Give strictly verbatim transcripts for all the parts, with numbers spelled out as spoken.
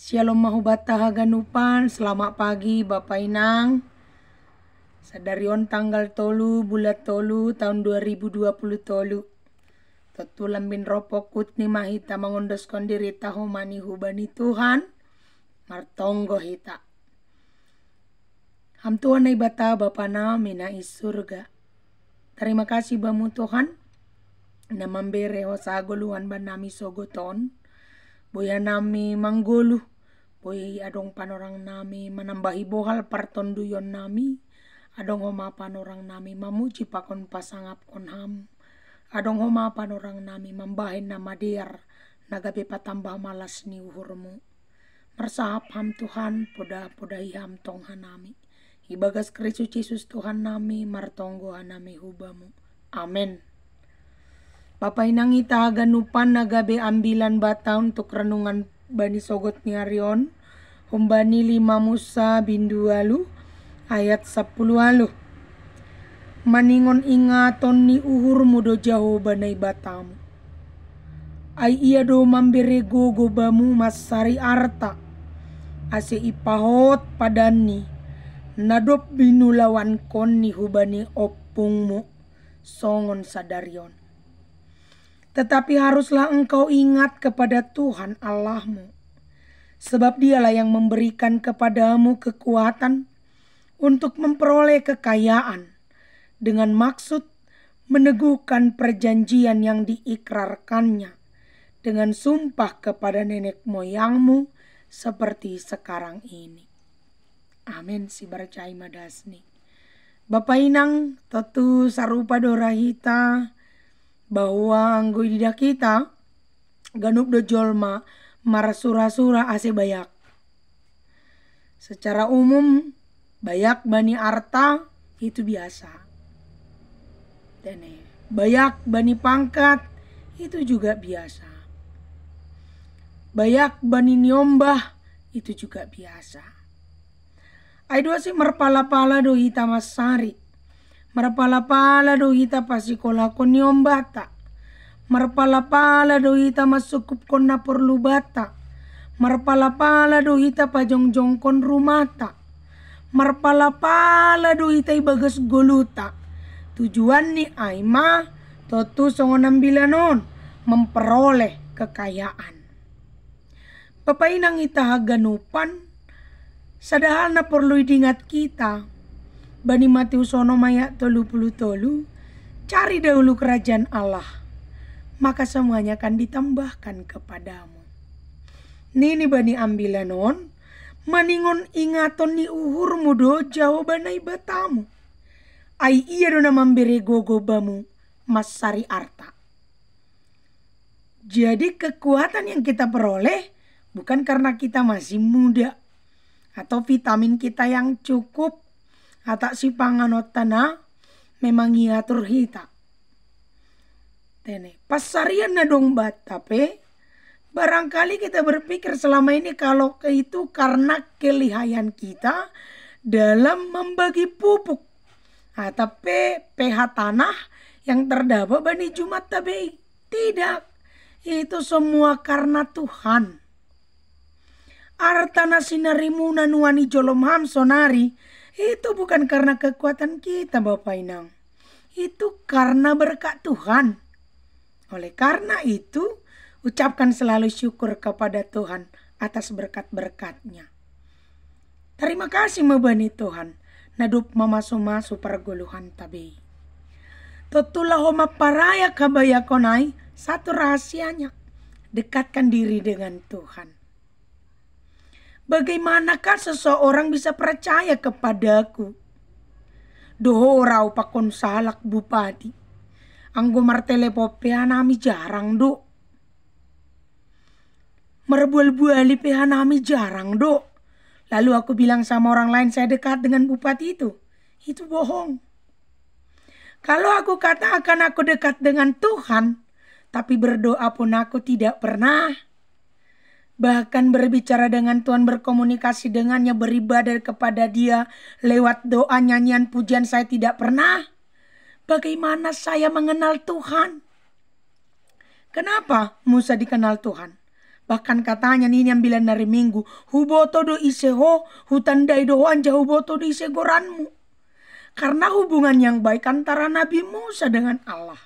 Shalom mahubata haganupan, selamat pagi Bapak Inang. Sadarion tanggal tolu bulan tolu tahun dua ribu dua puluh tolu. Totu lambin ropokut ni mahita mangondoskon diri taho mani hubani Tuhan. Martonggo hita. Ham Tuhan Naibata Bapa nami na i surga. Terima kasih bamu Tuhan. Na mambere hosa goluhan banami sogoton. Boya nami manggoluh. Boi adong panorang nami manambahi bohal partonduyon nami. Adong homa panorang nami mamuji pakon pasangapkon ham. Adong homa panorang nami mambahen na madear na gabe patambah malas ni uhurmu. Marsahap ham Tuhan, poda-podahi ham tong hanami. Ibagas Kristus Yesus Tuhan nami, martonggo hanami hubamu. Amen. Bapa inang ita haganupan na gabe ambilan bata untuk renungan bani sogot ni arion. Humbani lima Musa bindu alu ayat sapuluh alu. Maningon ingaton ni uhurmu do Jahoba Naibatamu. Ai ia do mambere gogo bamu mansari arta, ase ipahot padanni, na dob binulawankonni hubani ompungmu, songon sadarion. Tetapi haruslah engkau ingat kepada Tuhan Allahmu, sebab dialah yang memberikan kepadamu kekuatan untuk memperoleh kekayaan, dengan maksud meneguhkan perjanjian yang diikrarkannya dengan sumpah kepada nenek moyangmu seperti sekarang ini. Amin. Si barcai madasni. Bapa inang, totu sarupa do rahita bahwa anggo ididah kita ganup do jolma marsura-sura ase bayak. Secara umum, bayak bani arta itu biasa. Dene, bayak bani pangkat itu juga biasa. Bayak bani niombah itu juga biasa. Ai dosi marpala-pala do hita mansari. Marpala-pala do hita pasikolahkon niombahta. Marpala-pala do hita mansukupkon na porlu bata. Marpala-pala do hita pajongjongkon rumahta. Marpala-pala do hita ibagas goluta. Tujuanni ai ma totu songon ambilan on, memperoleh kekayaan. Bapa inang ita haganupan, sada hal na porlu idingat kita. Bani Matius onom ayat tolu puluh tolu, cari dahulu kerajaan Allah, maka semuanya akan ditambahkan kepadamu. Nini bani ambilan on, maningon ingaton ni uhurmu do Jahoba Naibatamu. Ai ia do na mambere gogo bamu mansari arta. Jadi kekuatan yang kita peroleh bukan karena kita masih muda atau vitamin kita yang cukup atau si panganotana memang iatur hita. Tene, pasarian na dong bata pe, barangkali kita berpikir selama ini kalau itu karena kelihayan kita dalam membagi pupuk atau pe peha tanah yang terdapat bani Jumat tabei. Tidak, itu semua karena Tuhan. Arta na sinarimuna nuan i jolom ham sonari, itu bukan karena kekuatan kita Bapa inang. Itu karena berkat Tuhan. Oleh karena itu, ucapkan selalu syukur kepada Tuhan atas berkat-berkatnya. Terima kasih mebani Tuhan, na dob mamasu-masu pargoluhan tabei. Totu laho mamparaya kabayakon ai, satu rahasianya, dekatkan diri dengan Tuhan. Bagaimanakah seseorang bisa percaya kepadaku? Dohor au pakon sahalak bupati. Anggo martelepon pe hanami jarang do. Marbual-buali pe hanami jarang do. Lalu aku bilang sama orang lain saya dekat dengan bupati itu. Itu bohong. Kalau aku katakan aku dekat dengan Tuhan, tapi berdoa pun aku tidak pernah. Bahkan berbicara dengan Tuhan, berkomunikasi dengannya, beribadah kepada Dia lewat doa, nyanyian, pujian, saya tidak pernah. Bagaimana saya mengenal Tuhan? Kenapa Musa dikenal Tuhan? Bahkan katanya nini ambilan hari Minggu, huboto do ise ho, hutandai do ho anja huboto do ise goranmu. Karena hubungan yang baik antara Nabi Musa dengan Allah.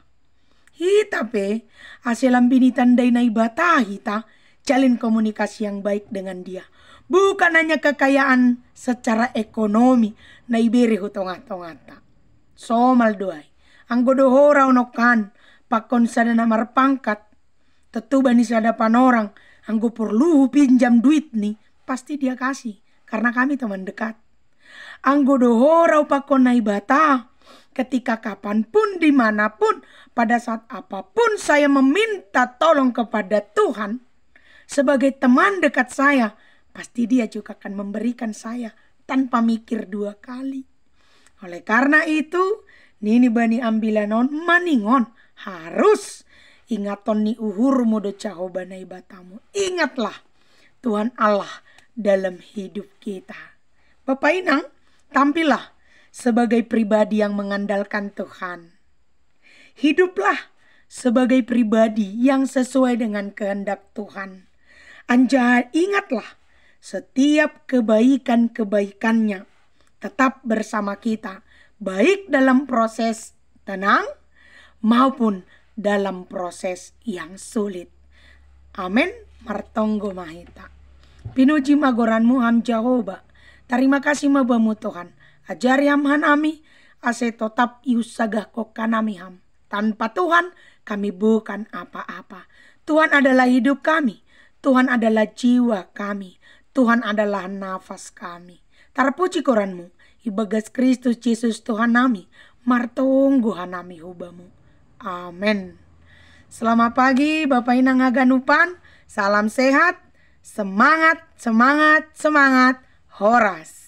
Hita pe, ase lambini tandai Naibata hita, jalin komunikasi yang baik dengan dia. Bukan hanya kekayaan secara ekonomi, na ibere hu tongah-tongahta. Somal do ai. Anggo do ho ra unokkan, pakon sada na marpangkat, tetu bani sadapan orang, anggo porlu pinjam duit ni, pasti dia kasih, karena kami teman dekat. Anggo do ho ra upakkon Naibata, ketika kapanpun, dimanapun, pada saat apapun saya meminta tolong kepada Tuhan, sebagai teman dekat saya, pasti dia juga akan memberikan saya tanpa mikir dua kali. Oleh karena itu, nini bani ambilan on maningon, harus ingaton ni uhurmu do Jahowa Naibatamu. Ingatlah Tuhan Allah dalam hidup kita. Bapak Inang, tampillah sebagai pribadi yang mengandalkan Tuhan. Hiduplah sebagai pribadi yang sesuai dengan kehendak Tuhan. Anja ingatlah, setiap kebaikan-kebaikannya tetap bersama kita, baik dalam proses tenang maupun dalam proses yang sulit. Amen. Martonggo ma hita. Pinuji ma goranmu, Ham Jahowa. Tarima kasih ma Bamu, Tuhan. Ajari Ham hanami, ase totap iunsagahkon hanami Ham. Tanpa Tuhan, kami bukan apa-apa. Tuhan adalah hidup kami. Tuhan adalah jiwa kami. Tuhan adalah nafas kami. Tarpuji goranmu, ibagas Kristus Jesus Tuhan nami, martonggo hanami hu Bamu. Amen. Selamat pagi, Bapak Inang haganupan. Salam sehat. Semangat, semangat, semangat. Horas.